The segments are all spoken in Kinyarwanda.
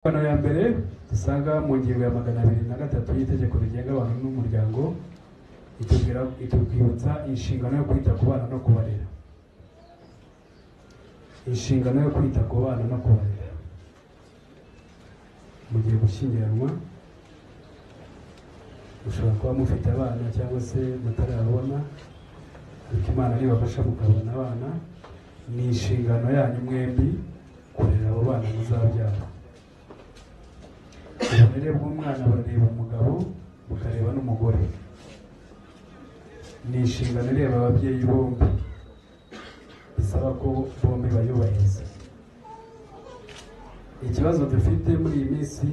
Inshingano ya mbere dusanga mu ngingo ya 203 y'itegeko rigenga abantu n'umuryango itubwira, itubwibutsa inshingano yo kwita ku bana no kubarera. Inshingano yo kwita ku bana no kubarera. Mugiye gushyingiranwa, mushobora kuba mufite abana cyangwa se mutarabona, ariko Imana nibafasha mukabona abana, ni inshingano yanyu mwembi kurera abo bana muzabyara. Uburere bw'umwana burareba umugabo, bukareba n'umugore. Ni inshingano ireba ababyeyi bombi, bisaba ko bombi bayubahiriza. Ikibazo dufite muri iyi minsi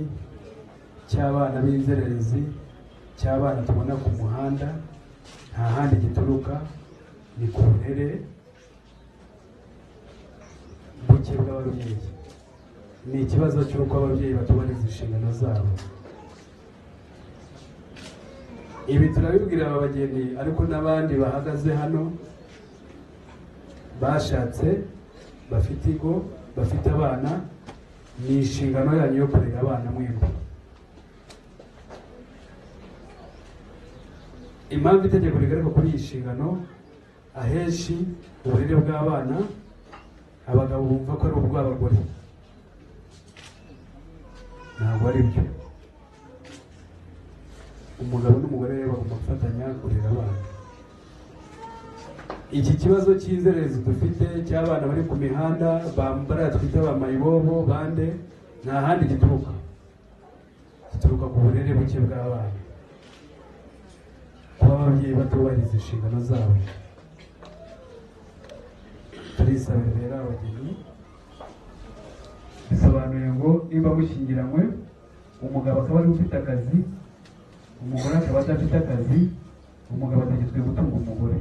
cy'abana b'inzererezi, cy'abana tubona ku muhanda, nta handi gituruka, ni ku burere buke bw'ababyeyi. Ni ikibazo cy'uko ababyeyi batubahiriza inshingano zabo. Ibi turabibwira aba bageni, ariko n'abandi bahagaze hano bashatse, bafite ingo, bafite abana, ni inshingano yanyu yo kurera abana mwembi. Impamvu itegeko rigaruka kuri iyi nshingano, ahenshi uburere bw'abana abagabo bumva ko ari ubw'abagore, ntabwo ari byo. Umugabo n'umugore rero bagomba gufatanya kurera abana. Iki kibazo cy'inzererezi dufite cy'abana bari ku mihanda bambara twita ba mayibobo bande, nta handi gituruka, gituruka ku burere buke bw'abana, kuba ababyeyi batubahiriza inshingano zabo. Turisabira rero abageni, bisobanuye ngo niba mushyingiranywe, umugabo akaba ariwe ufite akazi, umugore akaba adafite akazi, umugabo ategetswe gutunga umugore.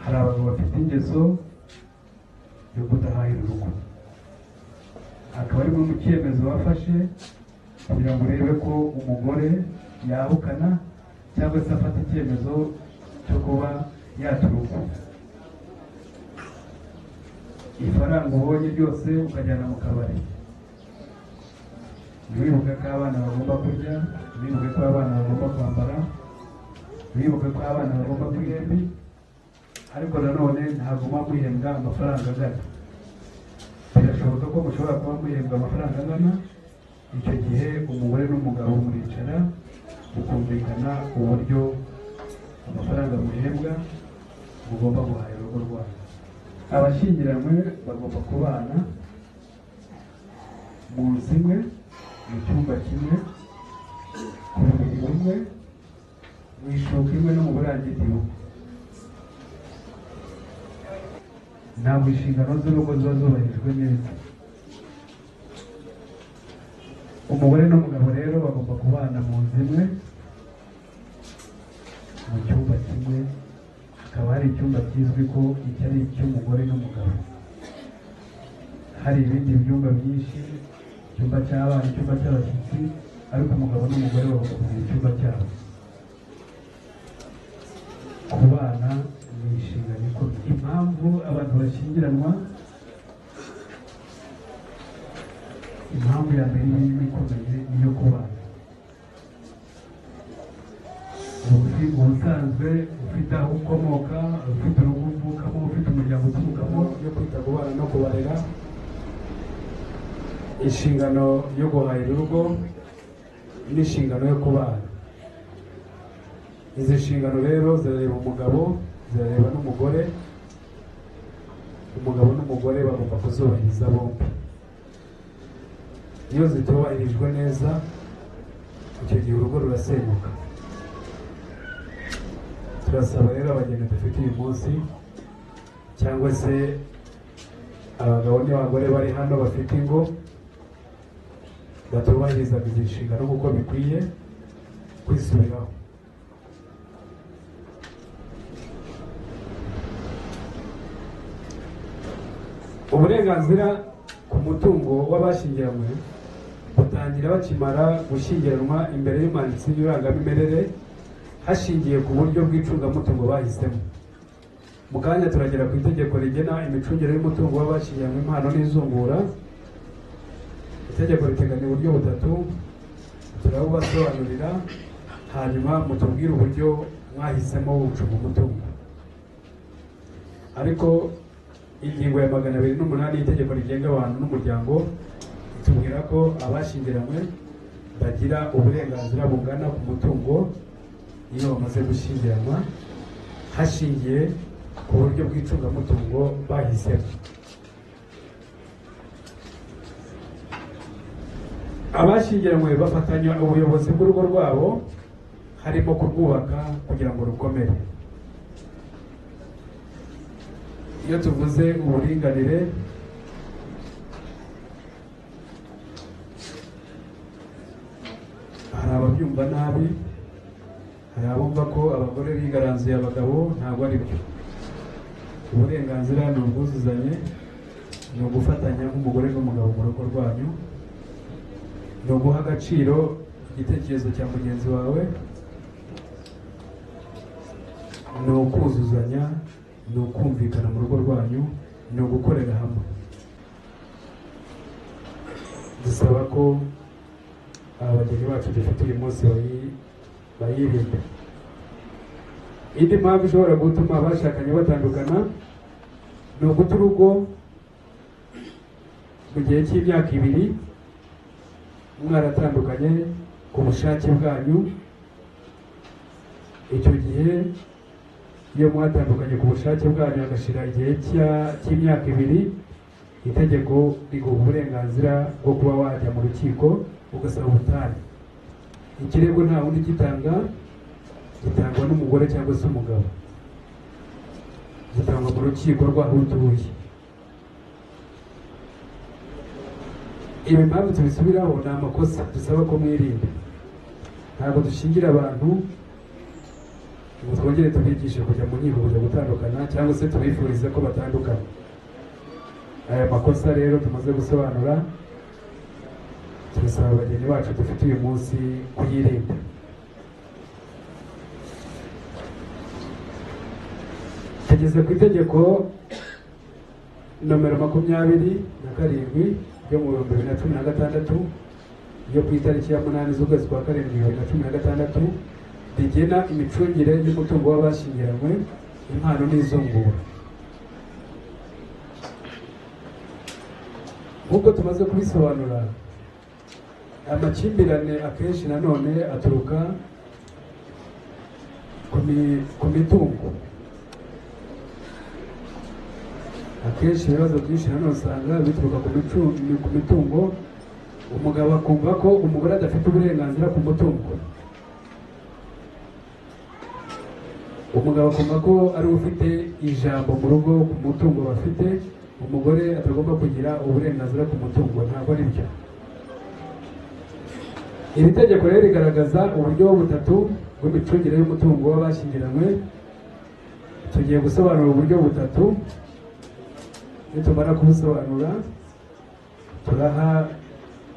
Hari abagabo bafite ingeso yo kudahahira urugo, akaba ari mu cyemezo wafashe kugira ngo urebe ko umugore yahukana cyangwa se afata icyemezo cyo kuba yaturuka. Ifaranga ubonye ryose ukajyana mu kabari, ntiwibuke ko abana bagomba kurya, ntiwibuke ko abana bagomba kwambara, ntiwibuke ko abana bagomba kwiga, ariko nanone ntabwo muba muhembwa amafaranga angana. Birashoboka ko mushobora kuba muhembwa amafaranga angana, icyo gihe umugore n'umugabo muricara mukumvikana uburyo amafaranga muhembwa mugomba guhahira urugo rwanyu. Abashyingiranywe bagomba kubana mu nzu imwe, mu cyumba kimwe, ku buriri bumwe, mu ishuka imwe no mu burangiti bumwe. Ntabwo inshingano z'urugo ziba zubahirijwe neza. Umugore n'umugabo rero bagomba kubana mu nzu imwe, mu cyumba kimwe, hakaba hari icyumba kizwi ko iki ari icy'umugore n'umugabo. Hari ibindi byumba byinshi, icyumba cy'abana, icyumba cy'abashyitsi, ariko umugabo n'umugore bagomba kugira icyumba cyabo. Kubana ni inshingano ikomeye. Impamvu abantu bashyingiranwa, impamvu ya mbere irimo ikomeye ni iyo kubana. Ubusanzwe ufite aho ukomoka, ufite urugo uvukamo, ufite umuryango uturukamo, yo kwita ku bana no kubarera, inshingano yo guhahira urugo n'inshingano yo kubana. Izi nshingano rero zirareba umugabo, zirareba n'umugore. Umugabo n'umugore bagomba kuzubahiriza bombi. Iyo zitubahirijwe neza, icyo gihe urugo rurasenyuka. Turasaba rero abageni dufite uyu munsi, cyangwa se abagabo n'abagore bari hano bafite ingo batubahirizaga izi nshingano nk'uko bikwiye, kwisubiraho. Uburenganzira ku mutungo w'abashyingiranywe butangira bakimara gushyingiranwa imbere y'umwanditsi w'irangamimerere, hashingiye ku buryo bw'icungamutungo bahisemo. Mu kanya turagera ku itegeko rigena imicungire y'umutungo w'abashyingiranywe, impano n'izungura. Itegeko riteganya uburyo butatu, turabubasobanurira, hanyuma mutubwire uburyo mwahisemo gucunga umutungo. Ariko ingingo ya 208 y'itegeko rigenga abantu n'umuryango itubwira ko abashyingiranywe bagira uburenganzira bungana ku mutungo iyo bamaze gushyingiranwa, hashingiye ku buryo bw'icungamutungo bahisemo. Abashyingiranywe bafatanya ubuyobozi bw'urugo rwabo, harimo kurwubaka kugira ngo rukomere. Iyo tuvuze uburinganire, hari ababyumva nabi, hari abumva ko abagore bigaranzuye abagabo. Ntabwo ari byo. Uburenganzira ni ubwuzuzanye, ni ugufatanya nk'umugore n'umugabo mu rugo rwanyu, ni uguha agaciro igitekerezo cya mugenzi wawe, ni ukuzuzanya, ni ukumvikana mu rugo rwanyu, ni ugukorera hamwe. Dusaba ko abageni bacu dufite uyu munsi bayirinda. Indi mpamvu ishobora gutuma abashakanye batandukana ni uguta urugo mu gihe cy'imyaka 2 mwaratandukanye ku bushake bwanyu. Icyo gihe iyo mwatandukanye ku bushake bwanyu hagashira igihe cy'imyaka 2, itegeko riguha uburenganzira bwo kuba wajya mu rukiko ugasaba ubutane. Ikirego nta wundi gitanga, gitangwa n'umugore cyangwa se umugabo, gitangwa mu rukiko rw'aho utuye. Ibi mpamvu tubisubiraho ni amakosa dusaba ko mwirinda. Ntabwo dushingira abantu ngo twongere tubigishe kujya mu nkiko kujya gutandukana, cyangwa se tubifurize ko batandukana. Aya makosa rero tumaze gusobanura, turasaba abageni bacu dufite uyu munsi kuyirinda. Tugeze ku itegeko nomero 27 ryo mu 2016, ryo ku itariki ya 8 z'ukwezi kwa 7 2016, rigena imicungire y'umutungo w'abashyingiranywe, impano n'izungura. Nk'uko tumaze kubisobanura, amakimbirane akenshi nanone aturuka ku mitungo. Akenshi ibibazo byinshi nanone usanga bituruka ku mitungo. Umugabo akumva ko umugore adafite uburenganzira ku mutungo, umugabo akumva ko ari we ufite ijambo mu rugo ku mutungo bafite, umugore atagomba kugira uburenganzira ku mutungo. Ntabwo ari byo. Iri tegeko rero rigaragaza uburyo butatu bw'imicungire y'umutungo w'abashyingiranywe. Tugiye gusobanura uburyo butatu, nitumara kubusobanura turaha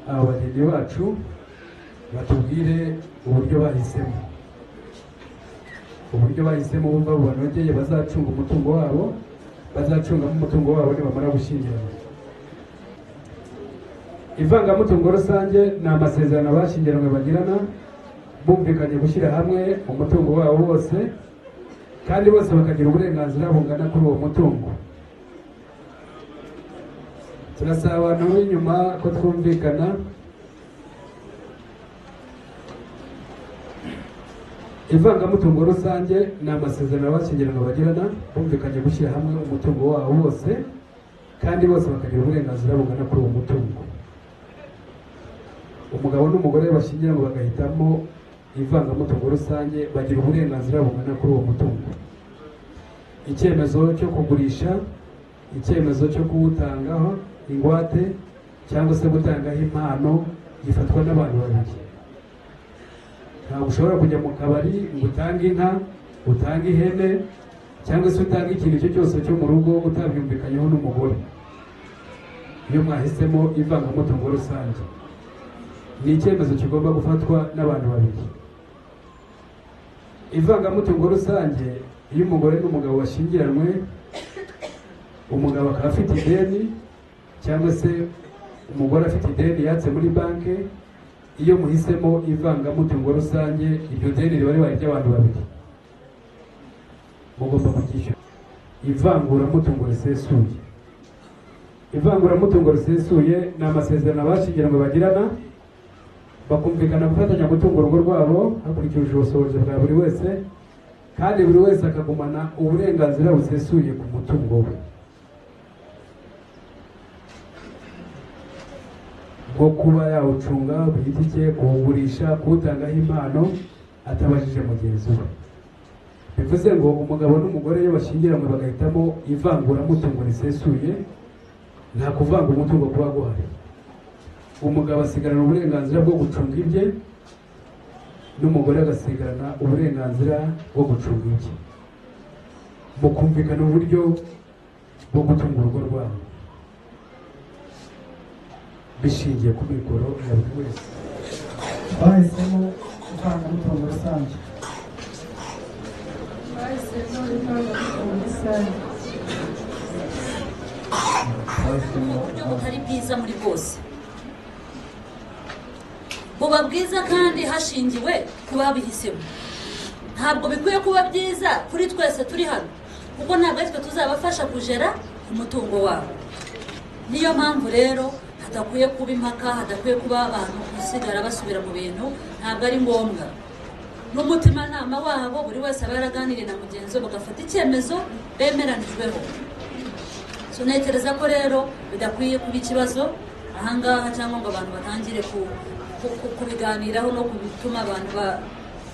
aba bageni bacu batubwire uburyo bahisemo, uburyo bahisemo bumva bubanogeye, bazacunga umutungo wabo, bazacungamo umutungo wabo nibamara gushyingiranwa. Ivangamutungo rusange ni amasezerano abashyingiranywe bagirana bumvikanye gushyira hamwe umutungo wabo wose, kandi bose bakagira uburenganzira bungana kuri uwo mutungo. Turasaba abantu b'inyuma ko twumvikana. Ivangamutungo rusange ni amasezerano abashyingiranywe bagirana bumvikanye gushyira hamwe umutungo wabo wose, kandi bose bakagira uburenganzira bungana kuri uwo mutungo. Umugabo n'umugore bashyingiranywe bagahitamo ivangamutungo rusange bagira uburenganzira bungana kuri uwo mutungo. Icyemezo cyo kugurisha, icyemezo cyo kuwutangaho ingwate cyangwa se gutangaho impano gifatwa n'abantu babiri. Ntabwo ushobora kujya mu kabari ngo utange inka, utange ihene cyangwa se utange ikintu icyo cyose cyo mu rugo utabyumvikanyeho n'umugore. Iyo mwahisemo ivangamutungo rusange, ni icyemezo kigomba gufatwa n'abantu babiri. Ivangamutungo rusange Iyo umugore n'umugabo bashyingiranywe, umugabo akaba afite ideni cyangwa se umugore afite ideni yatse muri banki, iyo muhisemo ivangamutungo rusange, iryo deni riba ribaye iry'abantu babiri, mugomba kuryishyura. Ivanguramutungo risesuye. Ivanguramutungo risesuye ni amasezerano abashyingiranywe bagirana, bakumvikana gufatanya gutunga urugo rwabo hakurikijwe ubushobozi bwa buri wese, kandi buri wese akagumana uburenganzira busesuye ku mutungo we bwo kuba yawucunga ku giti cye, kuwugurisha, kuwutangaho impano atabajije mugenzi we. Bivuze ngo umugabo n'umugore iyo bashyingiranywe bagahitamo ivanguramutungo risesuye, nta kuvanga umutungo kuba guhari. Umugabo asigarana uburenganzira bwo gucunga ibye, n'umugore agasigarana uburenganzira bwo gucunga ibye, mukumvikana uburyo bwo gutunga urugo rwabo bishingiye ku mikoro ya buri wese. Twahisemo ivangamutungo rusange. Twahisemo ivangamutungo rusange. Twahisemo Uburyo butari bwiza muri bwose buba bwiza kandi hashingiwe ku babihisemo. Ntabwo bikwiye kuba byiza kuri twese turi hano, kuko ntabwo ari twe tuzabafasha kugera ku mutungo wabo. Niyo mpamvu rero hadakwiye kuba impaka, hadakwiye kuba abantu gusigara basubira mu bintu, ntabwo ari ngombwa. N'umutimanama wabo, buri wese aba yaraganiriye na mugenzi we, bagafata icyemezo bemeranijweho. So ntekereza ko rero bidakwiye kuba ikibazo ahangaha, cyangwa ngo abantu batangire kubiganiraho no kubituma abantu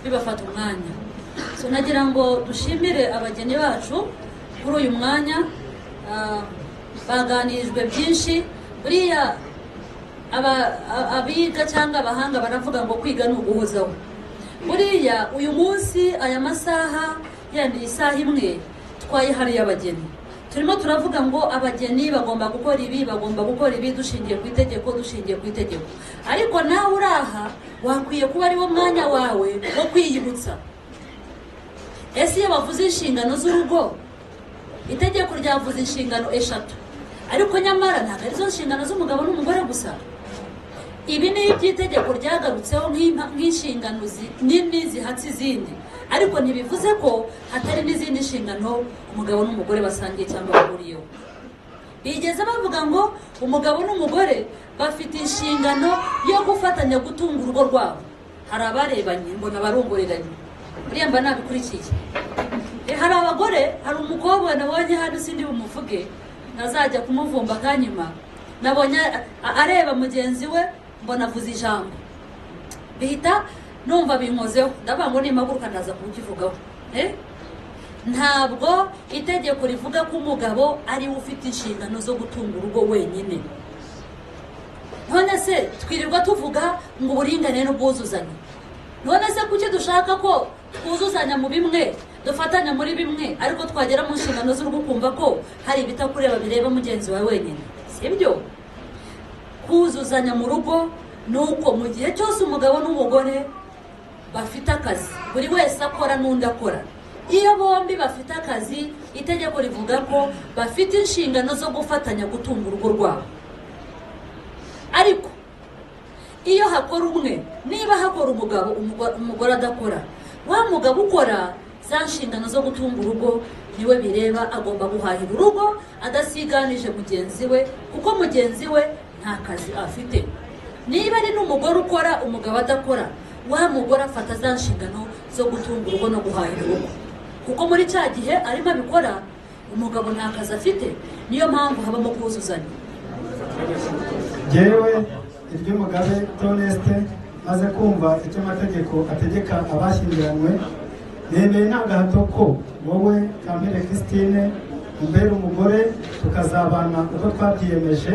bibafata umwanya. So nagira ngo dushimire abageni bacu kuri uyu mwanya. Baganirijwe byinshi. Buriya abiga cyangwa abahanga baravuga ngo kwiga ni uguhozaho. Buriya uyu munsi aya masaha yandi, isaha imwe twayihariye abageni, turimo turavuga ngo abageni bagomba gukora ibi, bagomba gukora ibi, dushingiye ku itegeko, dushingiye ku itegeko. Ariko nawe uri aha wakwiye kuba ari wo mwanya wawe wo kwiyibutsa. Ese iyo bavuze inshingano z'urugo, itegeko ryavuze inshingano 3, ariko nyamara ntabwo arizo nshingano z'umugabo n'umugore gusa. Ibi ni iby'itegeko ryagarutseho nk'inshingano nini zihatse izindi, ariko ntibivuze ko hatari n'izindi nshingano umugabo n'umugore basangiye cyangwa bahuriyeho. Bigeze bavuga ngo umugabo n'umugore bafite inshingano yo gufatanya gutunga urugo rwabo. Hari abarebanye mbona barongoreranye, buriya mba nabikurikiye. Hari abagore, hari umukobwa nabonye hano, sindi bumuvuge ntazajya kumuvumba kanyuma, nabonye areba mugenzi we mbona avuze ijambo, bihita numva binkozeho, ndavuga ngo nimpaguruka ndaza kukivugaho. Ntabwo itegeko rivuga ko umugabo ari we ufite inshingano zo gutunga urugo wenyine. None se twirirwa tuvuga ngo uburinganire n'ubwuzuzanye, none se kuki dushaka ko twuzuzanya mu bimwe, dufatanya muri bimwe, ariko twagera mu nshingano z'urugo ukumva ko hari ibitakureba bireba mugenzi wawe wenyine? Sibyo. Kuzuzanya mu rugo ni uko mu gihe cyose umugabo n'umugore bafite akazi, buri wese akora n'undi akora. Iyo bombi bafite akazi, itegeko rivuga ko bafite inshingano zo gufatanya gutunga urugo rwabo. Ariko iyo hakora umwe, niba hakora umugabo, umugore adakora, wa mugabo ukora za nshingano zo gutunga urugo niwe bireba, agomba guhahira urugo adasiganije mugenzi we, kuko mugenzi we nta kazi afite. Niba ari n'umugore ukora umugabo adakora, wa mugore afata za nshingano zo gutunga urugo no guhahira urugo, kuko muri cya gihe arimo abikora umugabo nta kazi afite. Niyo mpamvu habamo kuzuzanya. Jyewe Iryumugabe Theoneste, maze kumva icyo amategeko ategeka abashyingiranywe, nemeye nta gahato ko wowe Kampire Christine umbera umugore, tukazabana uko twabyiyemeje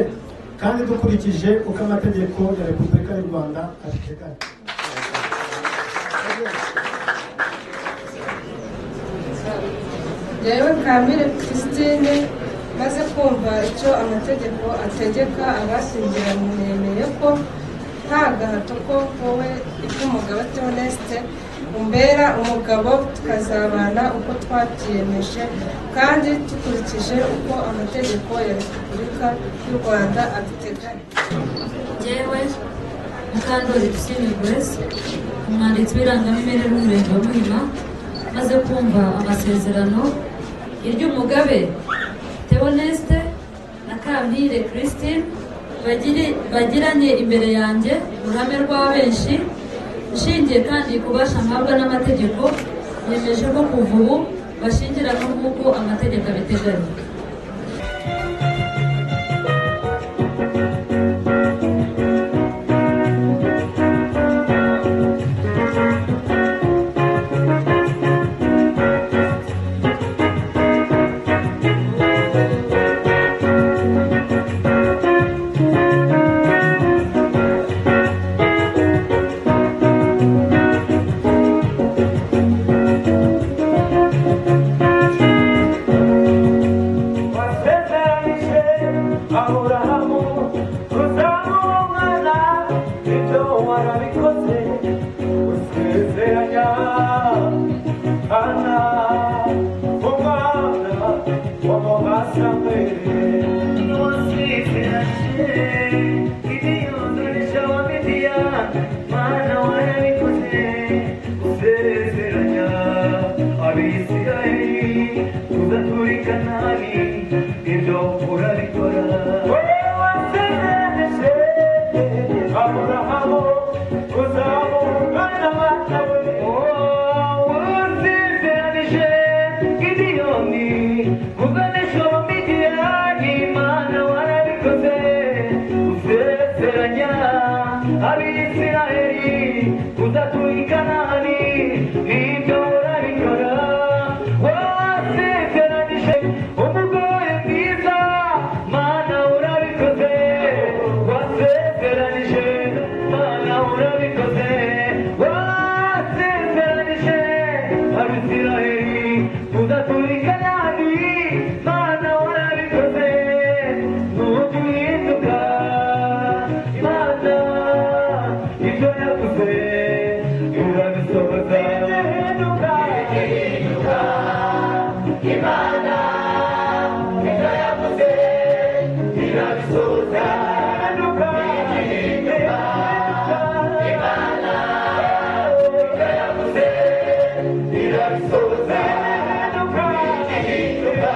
kandi dukurikije uko amategeko ya Repubulika y'u Rwanda abiteganya. Jyewe Kampire Christine, maze kumva icyo amategeko ategeka abashyingiranywe, nemeye ko nta gahato ko wowe Iryumugabe Theoneste umbera umugabo tukazabana uko twabyiyemeje kandi dukurikije uko amategeko ya Repubulika y'u Rwanda abiteganya. Njyewe Mukandori Dushime Grace, umwanditsi w'irangamimerere w'Umurenge wa Muhima, maze kumva amasezerano iry'Umugabe Theoneste na Kampire Christine bagiranye imbere yanjye mu ruhame rwa benshi, nshingiye kandi ku bubasha mpabwa n'amategeko, nemeje ko kuva ubu bashyingiranwe nk'uko amategeko abiteganya. Wasezeranije Aburahamu uzamuha umwana, ibyo warabikoze. Usezeranya Hana umwana wamuha Samweli. Wasezeranije Gideyoni wa Midiyani, Mana warabikoze. Usezeranya Abisirayeli tuzatura i Kanani, ibyo urabikora. Wasezeranije Aburahamu uzamuha umwana we. Wasezeranije Gideyoni uzanesha Abamidiyani, Mana warabikoze. Usezeranya Abisirayeli uzatura i Kanani, ibyo urabikora. Wasezeranije umugore mwiza, Mana urabikoze. Wasezeranije, Mana urabikoze. Wasezeranije Abisirayeli uzatura i Kanani, Mana warabikoze. Nujya uhinduka, Mana ibyo yavuze irabisohoza. Ihinduka, Imana ibyo yavuze irabisohoza. Ihinduka, Imana ibyo yavuze irabisohoza. Ihinduka,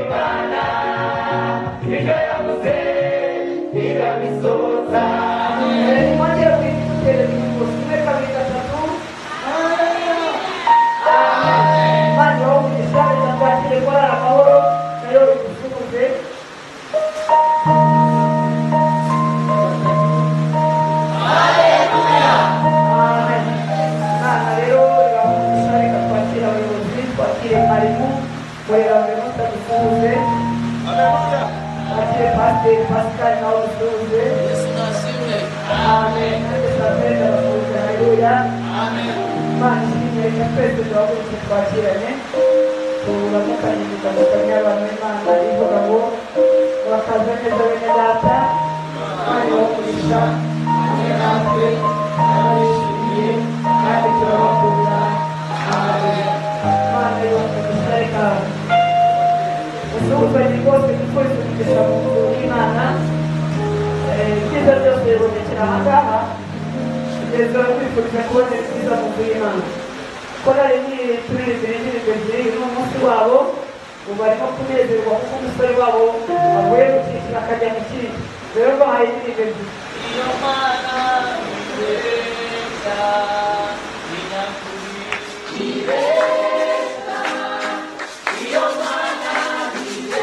Imana ibyo yavuze irabisohoza. Mwongere kwitera kimwe, kabiri, gatatu. Imana ibahe umugisha. Reka twakire korali Amahoro nayo idusuhuze. Amen. Imana rero ibahe umugisha. Reka twakire abayobozi, twakire mwarimu Murera buri munsi adusuhuze, twakire Pasiteri Pascal nawe adusuhuze. Amen. Nanjye Samuel ndabasuhuje. Haleluya. Imana ishimwe. Reka twese duhaguruke twakirane, turamukanye ibiganza by'abantu b'Imana ivuga ngo bakaza neza bene data. Imana ibahe umugisha hamwe natwe, turabishimiye kandi turabakunda. Amen. Imana ibahe umugisha. Reka usuhuzanye rwose twifurize umugisha mu nzu y'Imana. Ibyiza byose bibonekera aha ngaha. Kugeza kwifuriza kubona ibyiza mu nzu y'Imana. Korali ni turirimbira indirimbo ebyiri. Uyu ni umunsi wabo, ubu barimo kunezerwa kuko umusore wabo avuye mu cyiciro akajya mu kindi. Rero bahaye indirimbo ebyiri. Iyo Mana nziza inyakuri. Iyo Mana nziza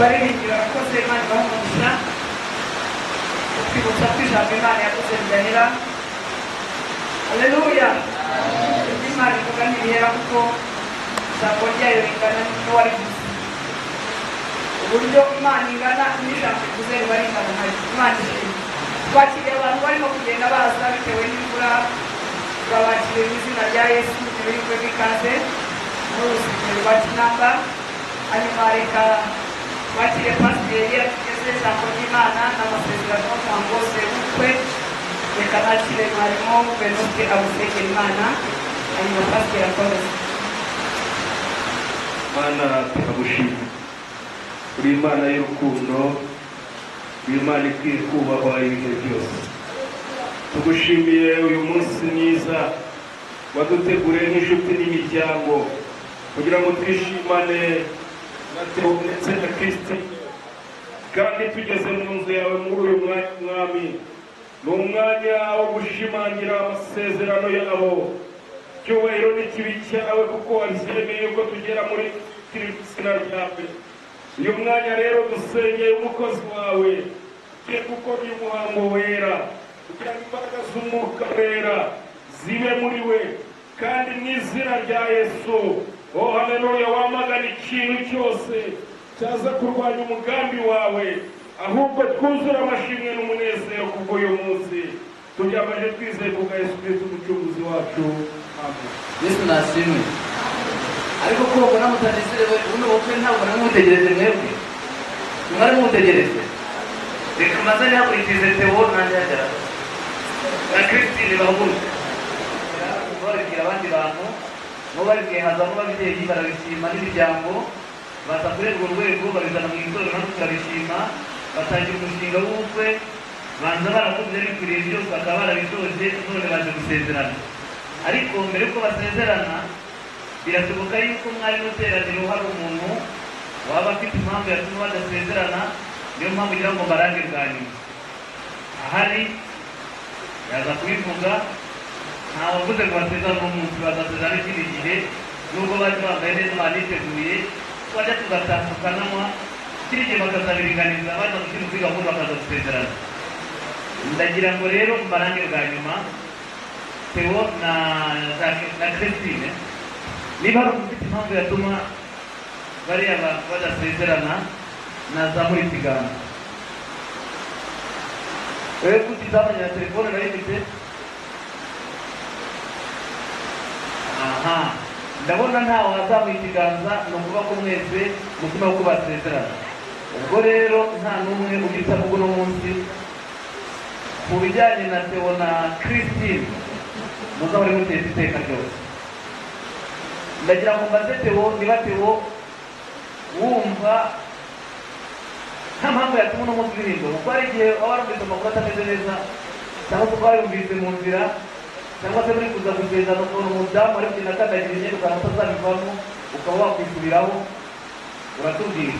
Abaririmbyi barakoze, Imana ibahe umugisha utwibutsa ko ijambo Imana yavuze ridahera. Haleluya! Ibyo Imana ivuga ntibihera, kuko ijambo ryayo ringana n'uwarivuze. Uburyo Imana ingana n'ijambo ivuze riba ringana nayo. Imana ishimwe. Twakiriye abantu barimo kugenda baza bitewe n'imvura. Turabakiriye mu izina rya Yesu. Ntibiyumvemo ikaze muri urusengero rwa Kinamba. Hanyuma reka twakire pasiteri atugeze ijambo ry'Imana n'amasezerano umuhango wose w'ubukwe. Reka nakire mwarimu Venuste abusengera Imana, hanyuma pasiteri akomeze. Mana, turagushima. Uri Imana y'urukundo, uri Imana ikwiye kubahwa ibihe byose. Tugushimiye uyu munsi mwiza waduteguriye nk'inshuti n'imiryango kugira ngo twishimane na Theo ndetse na Christine. Kandi tugeze mu nzu yawe muri uyu mwanya, Mwami, ni umwanya wo gushimangira amasezerano yabo. Cyubahiro n'ikibe cyawe, kuko wabyemeye ko tugera muri izina ryawe. Uyu mwanya rero dusengeye umukozi wawe ugiye gukora uyu muhango wera, kugira ngo imbaraga z'Umwuka Wera zibe muri we. Kandi mu izina rya Yesu, oh haleluya, wamagana ikintu cyose cyaza kurwanya umugambi wawe, ahubwo twuzure amashimwe n'umunezero kubw'uyu munsi. Tubyambaje twizeye kubwa Yesu Kristo Umucunguzi wacu, amen. Yesu nashimwe. Ariko ko mbona mutanezerewe, buno bukwe ntabwo namwe mutegereje, mwebwe mwari mutegereje. Reka maze nihagurikirize Theo nanjye hagera na Christine bahaguruke. Babibwira abandi bantu nabo babibwiye, hazamo ababyeyi barabishima n'imiryango, baza kuri urwo rwego babizana mu itorero, natwe turabishima. Batangira umushinga w'ubukwe, banza barakoze bikwiriye byose, bakaba barabitoje, none baje gusezerana. Ariko mbere yuko basezerana, birashoboka yuko mwari mu iteraniro hari umuntu waba afite impamvu yatuma badasezerana. Niyo mpamvu ugira ngo mbarange bwa nyuma. Ahari yaza kubivuga. Nta wavuze ngo basezerane uno munsi, bazasezerana ikindi gihe. Nubwo baje bambaye neza, baniteguye, twajya tugataha tukananywa, ikindi gihe bakazabiringaniza, baza gushyira kuri gahunda bakaza gusezerana. Ndagira ngo rero mbarange bwa nyuma Theo na Christine. Niba hari umuntu ufite impamvu yatuma bariya badasezerana, nazamura ikiganza. Wewe kutizamanya na telefone nayo ifite. Aha ndabona ntawe wazamuye ikiganza. Ni ukuvuga ko mwese mutima wo basezerana. Ubwo rero nta n'umwe ugita avuga uno munsi ku bijyanye na Theo na Christine, muzahore muteza iteka ryose. Ndagira ngo mbaze Theo niba Theo wumva nta mpamvu yatuma uno munsi ubihindura, kuko hari igihe waba warumvise amakuru atameze neza, cyangwa se ukaba wayumvise mu nzira, cyangwa se muri kuza gusezerana ukuntu umudamu ari kugenda akandagira imyenda ukabona utazabivamo, ukaba wakwisubiraho. Uratubwira,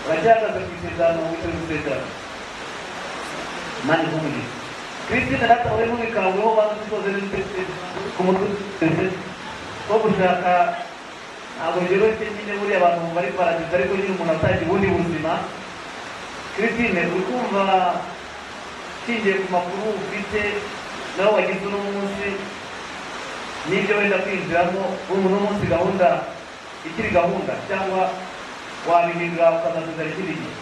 uracyahagaze ku isezerano, witeguye gusezerana? Imana iguhe. Christine data, uri ntubikangweho, banza usoze neza ku mutwe ko gushaka ntabwo byoroshye nyine. Buriya abantu bari paradizo, ariko nyine umuntu atangiye ubundi buzima. Christine, uri kumva ushingiye ku makuru ufite nawe wagize uno munsi n'ibyo wenda kwinjiramo, ubu uno munsi gahunda ikiri gahunda, cyangwa wabihindura ukazasezerana ikindi gihe?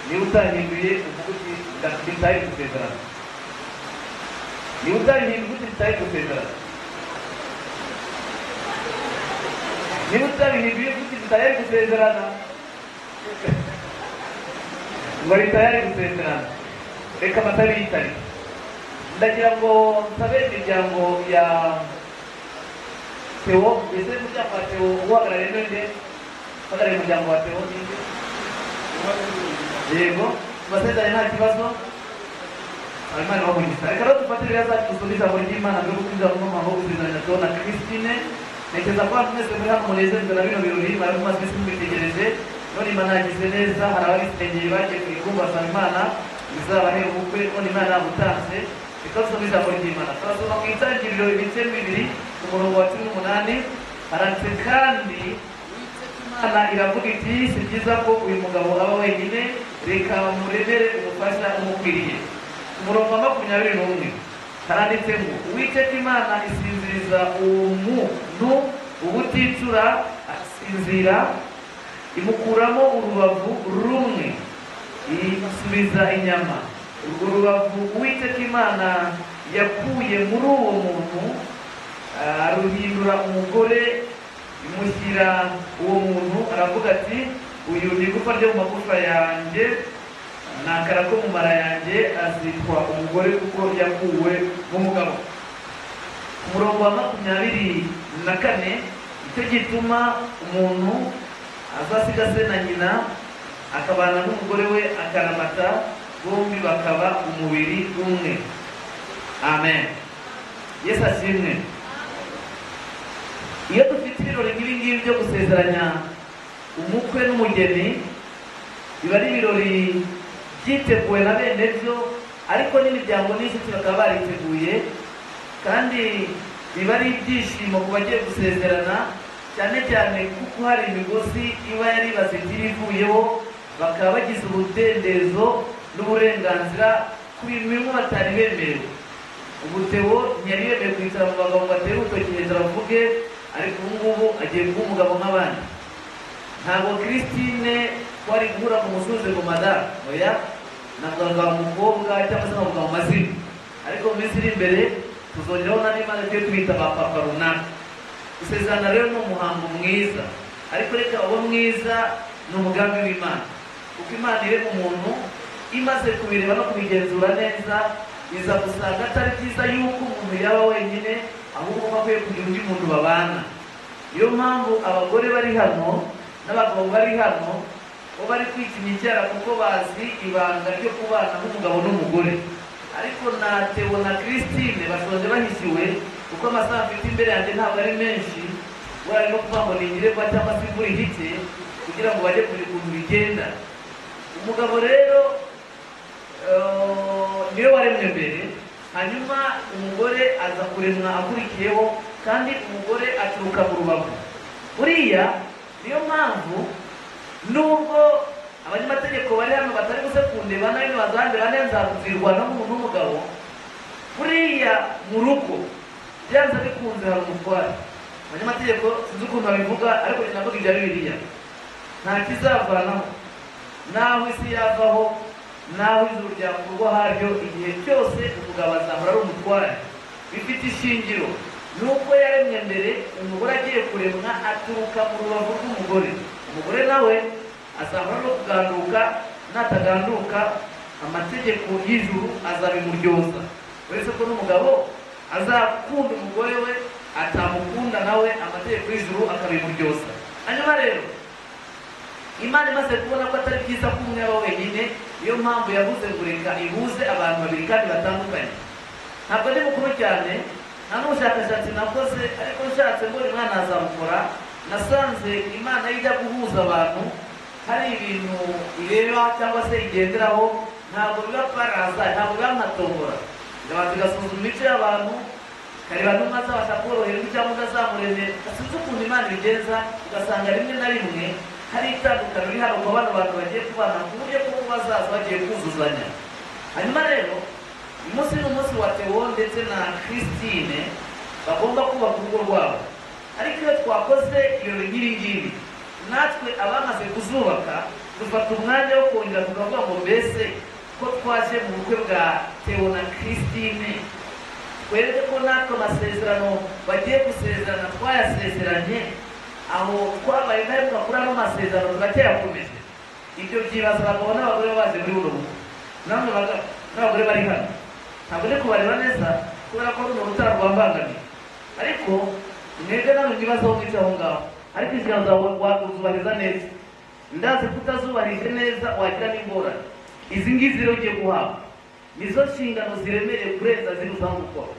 Niba utahinduye, uvuga uti nditaye gusezerana. Niba utabihinduye, uti nditaye gusezerana. Niba utabihinduye, uti nditaye gusezerana, ngo ari tayari gusezerana. Reka amatara yitare. Ndagira ngo nsabe imiryango ya Theo. Ese umuryango wa Theo uhagarariye nde? Uhagarariye umuryango wa Theo ninde? Yego, basezerane, nta kibazo. Imana ibahe. Reka rero dufate Bibiliya zacu, dusome ijambo ry'Imana mbere yo kwinjira mu muhango wo gusezeranya Theo na Christine. Ntekereza ko abantu mwese muri hano munezezwa na bino birori mwari mumaze iminsi mubitegereje. None Imana yagize neza. Hari ababisengeye, bagiye ku ikumba basaba Imana izabahe ubukwe, none Imana yabutanze. Reka dusome ijambo ry'Imana. Turasoma mu Itangiriro ibice 2, ku murongo wa 18. Haranditse kandi Uwiteka Imana Imana iravuga iti si byiza ko uyu mugabo aba wenyine, reka muremere umufasha umukwiriye. Umurongo wa 21 haranditse ngo Uwiteka Imana isinziriza uwo muntu ubuticura, asinzira, imukuramo urubavu rumwe, imusubiza inyama. Urwo rubavu Uwiteka Imana yakuye muri uwo muntu aruhindura umugore, imushyira uwo muntu. Aravuga ati uyu ni igufa ryo mu magufa yanjye, ni akara ko mu mara yanjye, azitwa umugore kuko yakuwe mu mugabo. Ku murongo wa 24, icyo gituma umuntu azasiga se na nyina akabana n'umugore we akaramata, bombi bakaba umubiri umwe. Amen. Yesu ashimwe. Iyo dufite ibirori nk'ibi ngibi byo gusezeranya umukwe n'umugeni, biba ari ibirori byiteguwe na bene byo, ariko n'imiryango n'inshuti bakaba bariteguye, kandi biba ari ibyishimo ku bagiye gusezerana, cyane cyane kuko hari imigozi iba yari ivuyeho, bakaba bagize ubudendezo n'uburenganzira ku bintu bimwe batari bemerewe. Ubu Theo ntiyari yemerewe kwicara mu bagabo ngo atere urutoki hejuru avuge, ariko ubu ngubu agiye kuba umugabo nk'abandi. Ntabwo Christine twari guhura ku musozi ngo madamu, oya, navugaga umukobwa cyangwa se nkavuga mu mazina, ariko mu minsi iri imbere tuzongeraho n'andi mazina tugiye tubita ba papa runaka. Gusezerana rero ni umuhango mwiza, ariko reka uwo mwiza ni umugambi w'Imana, kuko Imana irema umuntu imaze kubireba no kubigenzura neza, iza gusanga atari byiza yuko umuntu yaba wenyine, ahubwo ko akwiye kugira undi muntu babana. Niyo mpamvu abagore bari hano n'abagabo bari hano bo bari kwikinya icyara, kuko bazi ibanga ryo kubana nk'umugabo n'umugore. Ariko na Theo na Christine bashonje bahishiwe, kuko amasaha mfite imbere yanjye ntabwo ari menshi, we arimo kuvuga ngo ningirwa cyangwa se imvura ihite kugira ngo bajye kureba ukuntu bigenda. Umugabo rero niwe waremwe mbere, hanyuma umugore aza kuremwa akurikiyeho, kandi umugore aturuka mu rubavu. Buriya niyo mpamvu nubwo abanyamategeko bari hano batari buze kundeba, nayo bazandeba neza, nzirwa n'umuntu w'umugabo. Buriya mu rugo byanze bikunze hari umutware. Abanyamategeko sinzi ukuntu babivuga, ariko navuga ibya Bibiliya, nta kizavanaho, naho isi yavaho, naho ijuru ryakurwa haryo, igihe cyose umugabo azahora ari umutware. Bifite ishingiro nuko yaremwe mbere, umugore agiye kuremwa aturuka mu rubavu rw'umugore. Umugore nawe azahora no kuganduka, nataganduka amategeko y'ijuru azabimuryoza. Uretse ko n'umugabo azakunda umugore we, atamukunda nawe amategeko y'ijuru akabimuryoza. Hanyuma rero Imana imaze kubona ko atari byiza ko umwe aba wenyine, niyo mpamvu yavuze ngo reka ihuze abantu babiri kandi batandukanye. Ntabwo ndi mukuru cyane, nta n'ubushakashatsi nakoze, ariko nshatse ngo umwana azabukora. Nasanze Imana ijya guhuza abantu hari ibintu ireba cyangwa se igenderaho, ntabwo biba paraza, ntabwo biba nka tombora. Irabanza igasuzuma imico y'abantu, ikareba n'umwe azabasha koroherwa cyangwa undi azamuremera. Sinzi ukuntu Imana ibigenza, ugasanga rimwe na rimwe hari itandukaniro riri hano ku bano bantu bagiye kubana, ku buryo kuko bazaza bagiye kuzuzanya. Hanyuma rero uyu munsi ni umunsi wa Theo ndetse na Christine bagomba kubaka urugo rwabo. Ariko iyo twakoze ibirori nk'ibi ngibi, natwe abamaze kuzubaka dufata umwanya wo kongera tukavuga ngo mbese ko twaje mu bukwe bwa Theo na Christine, twereke ko natwe amasezerano bagiye gusezerana twayasezeranye, aho twabaye indahemuka kuri ano masezerano turacyayakomeje. Ibyo byibaza abagabo n'abagore baje muri buno bukwe, namwe n'abagore bari hano ntabwo ndi kubareba neza kubera ko runo rutara rwambangamiye, ariko mwebwe namwe mwibazaho mwica aho ngaho, ariko inshingano zawe wazubahiriza neza. Ndazi ko utazubahirije neza wagira n'ingorane. Izi ngizi rero ugiye guhabwa nizo nshingano ziremereye kurenza ziri usanzwe ukora.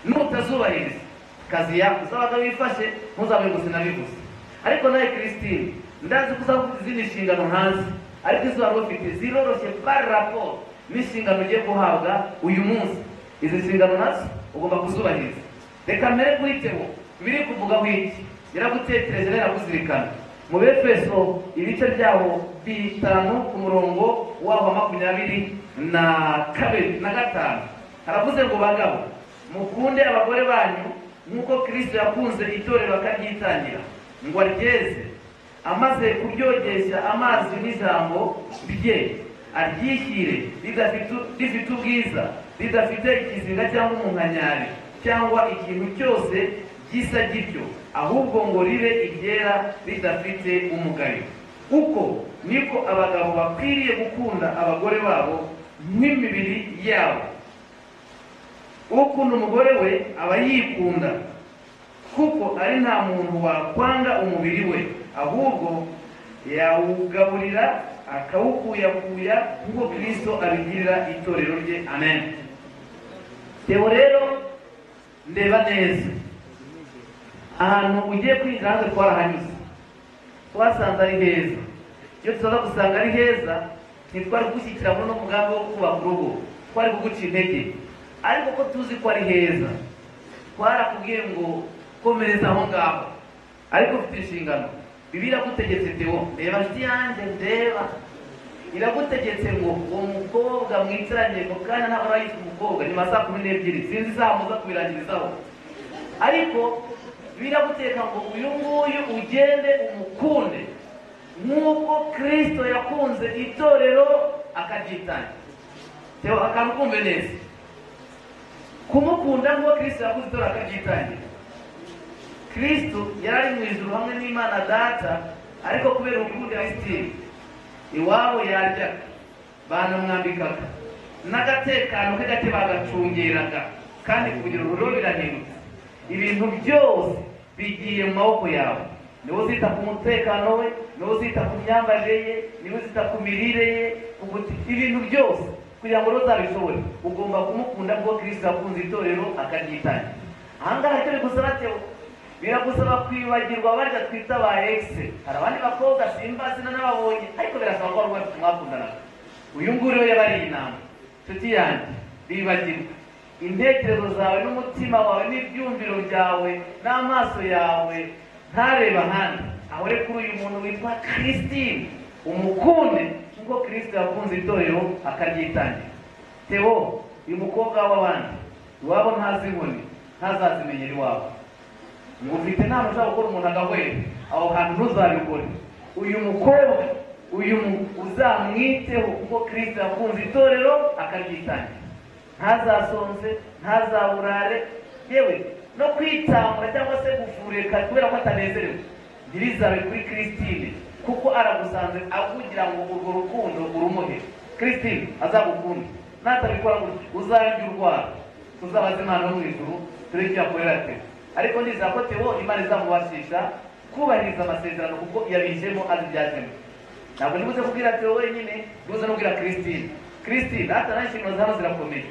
Nutazubahiriza kazi yako uzabaga wifashe, ntuzabe ngo sinabivuze. Ariko nawe Christine, ndazi ko uzaba ufite izindi nshingano ntazi, ariko izo wari ufite ziroroshye par rapport n'inshingano ugiye guhabwa uyu munsi. Izi nshingano nazo ugomba kuzubahiriza. Reka mbere kuri Theo, biri kuvuga wiki yaragutekereje, yarakuzirikana. Mu Befeso ibice byaho 5 ku murongo waho 25 haravuze ngo bagabo mukunde abagore banyu nk'uko Kristo yakunze itorero akaryitangira ngo aryeze, amaze kuryogesha amazi n'ijambo rye, aryishyire rifite ubwiza, ridafite ikizinga cyangwa umunkanyari cyangwa ikintu cyose gisa gityo, ahubwo ngo ribe iryera ridafite umugayo. Uko niko abagabo bakwiriye gukunda abagore babo nk'imibiri yabo. Ukunda umugore we aba yikunda, kuko ari nta muntu wakwanga umubiri we, ahubwo yawugaburira akawukuyakuya nk'uko Kristo abigirira itorero rye. Amen. Teo rero ndeba neza ahantu ugiye kwinjira hanze, twarahanyuze twasanze ari heza. Iyo tuzaza gusanga ari heza ntitwari kugushyikira muri uno mugambi wo kubaka urugo, twari kuguca intege. Ariko ko tuzi ko ari heza, twarakubwiye ngo komereza aho ngaho, ariko ufite inshingano. Bibiliya iragutegetse Teo, ndeba nshuti yanjye, ndeba, iragutegetse ngo uwo mukobwa mwicaranye mu kanya, ntabwo aba yitwa umukobwa, nyuma saa 12 sinzi isaha muza kubirangirizaho, ariko biraguteka ngo uyu nguyu ugende umukunde nk'uko Kristo yakunze itorero akaryitangira. Teo akantu kumve neza, kumukunda nk'uko Kristo yakunze itorero akaryitangira. Kristo yari mu ijuru hamwe n'Imana Data, ariko kubera urukundo Kristo iwabo yaryaga, banamwambikaga n'agatekano ke gake bagacungeraga, kandi kugira ururo birahindutse. Ibintu byose bigiye mu maboko yawe. Niwe uzita ku mutekano we, niwe uzita ku myambarire ye, niwe uzita ku mirire ye, ibintu byose kugira ngo uzabishobore ugomba kumukunda kuko Kristo yakunze itorero akaryitangira. Ahangaha icyo bigusaba Teo, biragusaba kwibagirwa barya twita ba ex. Hari abandi bakobwa simbazi n'ababonye, ariko birasaba ko wari mwakundanaga. Uyu nguyu rero yabariye inama, nshuti yanjye, bibagirwa intekerezo zawe n'umutima wawe n'ibyumviro byawe n'amaso yawe, ntareba ahandi, ahore kuri uyu muntu witwa Christine, umukunde nk'uko Kristo yakunze itorero akaryitangira. Teo, uyu mukobwa w'abandi iwabo ntazi inkoni, ntazazimenyera iwabo. Ngo ufite nta ushobora gukora umuntu agahwera, aho hantu ntuzabikore. Uyu mukobwa uyu uzamwiteho kuko Kristo yakunze itorero akaryitangira. Ntazasonze, ntazaburare, yewe no kwitambura cyangwa se gufureka kubera ko atanezerewe ntirizabe kuri Christine, kuko aragusanze avugira ngo urwo rukundo urumuhe. Christine azagukunde, natabikora gutyo uzarya urwara, tuzabaza Imana yo mu ijuru turebe icyo yakorera Teo. Ariko ndizera ko Teo Imana izamubashisha kubahiriza amasezerano kuko yabijemo azi ibyajemo. Ntabwo ndibuze kubwira Teo wenyine, ndibuze no kubwira Christine. Christine hata nayo inshingano zabo zirakomeye.